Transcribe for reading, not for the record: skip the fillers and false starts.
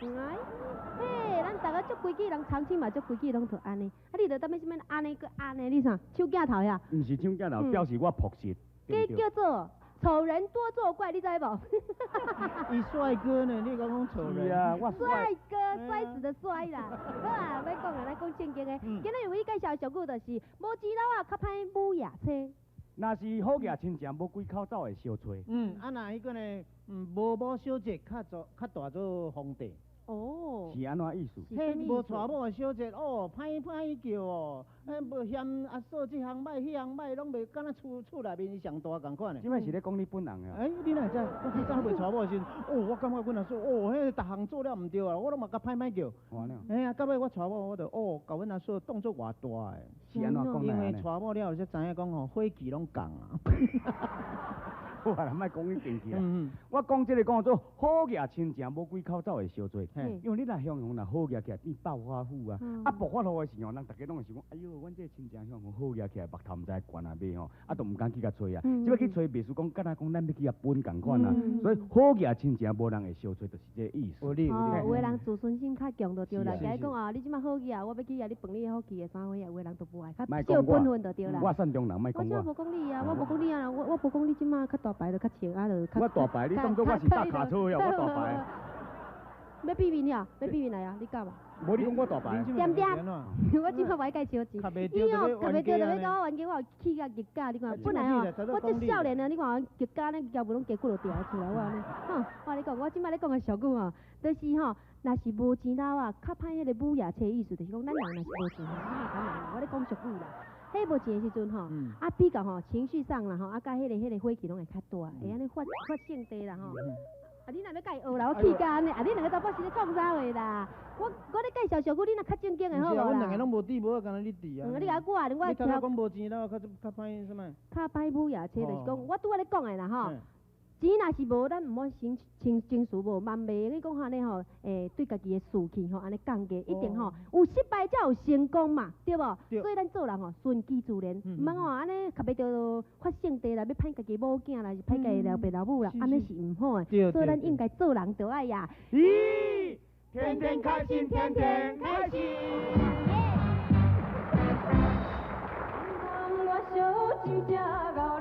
哎，嘿，咱逐个足规矩，人长青嘛足规矩，拢著按呢。啊，你著踮咧啥物按呢，阁按呢？你啥？抢镜头呀？毋是抢镜头，表示我朴实。这叫做丑人多作怪，你知无？伊帅哥呢？你讲讲丑人？是啊，我帅哥，摔死的摔啦。好啊，欲讲啊，咱讲正经的。今日为你介绍的俗语就是，无钱佬啊，较歹舞夜车。若是好额亲情，无几口走会相揣。啊，若彼个呢？无某小姐较做较大做皇帝。哦，是按怎意思？彼无娶某的小姐哦，歹歹叫哦，无嫌阿嫂这项歹，彼项歹，拢袂敢若厝厝内面伊上大仝款的。这摆是咧讲你本人啊？欸，你哪会知？我较早未娶某的时阵，哦，我感觉阮阿嫂哦，彼逐项做了毋对啊，我拢嘛共歹歹叫。哎呀，到尾我娶某，我就哦，共阮阿嫂当做偌大的。是按怎讲？因为娶某了后才知影讲吼，火气拢仝啊。好啊，莫讲彼边去啦。我讲这个讲做好额亲情，无几口走会相揣。因为你若形容若好额起来变暴发户啊，啊暴发户的时候，人逐家拢会想讲，哎哟，阮这个亲情向好额起来，目头毋知悬啊未吼，啊都毋敢去共揣啊。这摆去揣，袂输讲，敢若讲咱欲去共分仝款啊。所以好额亲情无人会相揣，就是这个意思。哦，有的人自尊心较强就对啦，共伊讲啊，你这摆好额，我欲去共你分你好气的啥货啊，有的人就无爱，较少本分就对啦。我山东人，莫讲我。我无讲你啊，我无讲你啊，我无讲你这摆较大大牌就較穿啊，就較。我大牌，你當作我是搭卡車呀？我大牌。欲變面了，欲變面來啊！你敢無？無你講我大牌。點點，我這擺無愛介紹錢。伊哦，較袂著就欲共我冤家，我有氣甲激甲，你看，本來吼，我這少年啊，你看我激甲呢，業務攏加骨落掉出來，我按呢，吼，我共你講，我這擺咧講的俗語吼，就是吼，若是無錢老啊，較歹彼個母夜叉意思，就是講咱人若是無錢吼，我咧講俗語啦。彼無錢的時陣吼，啊比較吼情緒上啦吼，啊佮彼個火氣攏會較大，會按呢發發性地啦吼。啊，你若欲共伊學啦，我氣甲按呢，啊，你兩個查某是咧創啥話啦？我咧介紹俗語，你若較正經的好無啦？阮兩個攏無智，無敢若你智啊。你共我，我你頭拄講無錢了，較較歹啥物？較歹母夜叉，就是講我拄仔咧講的啦吼。錢若是無，咱毋好先情情緒無慢袂你講按呢吼，對家己的士氣吼，按呢降低，一定吼有失敗才有成功嘛，對無？所以咱做人吼，順其自然，毋通吼按呢較袂著發性地啦，欲歹家己某囝啦，是歹家己老爸老母啦，按呢是毋好的。所以咱應該做人著愛呀。咦，天天開心，天天開心。我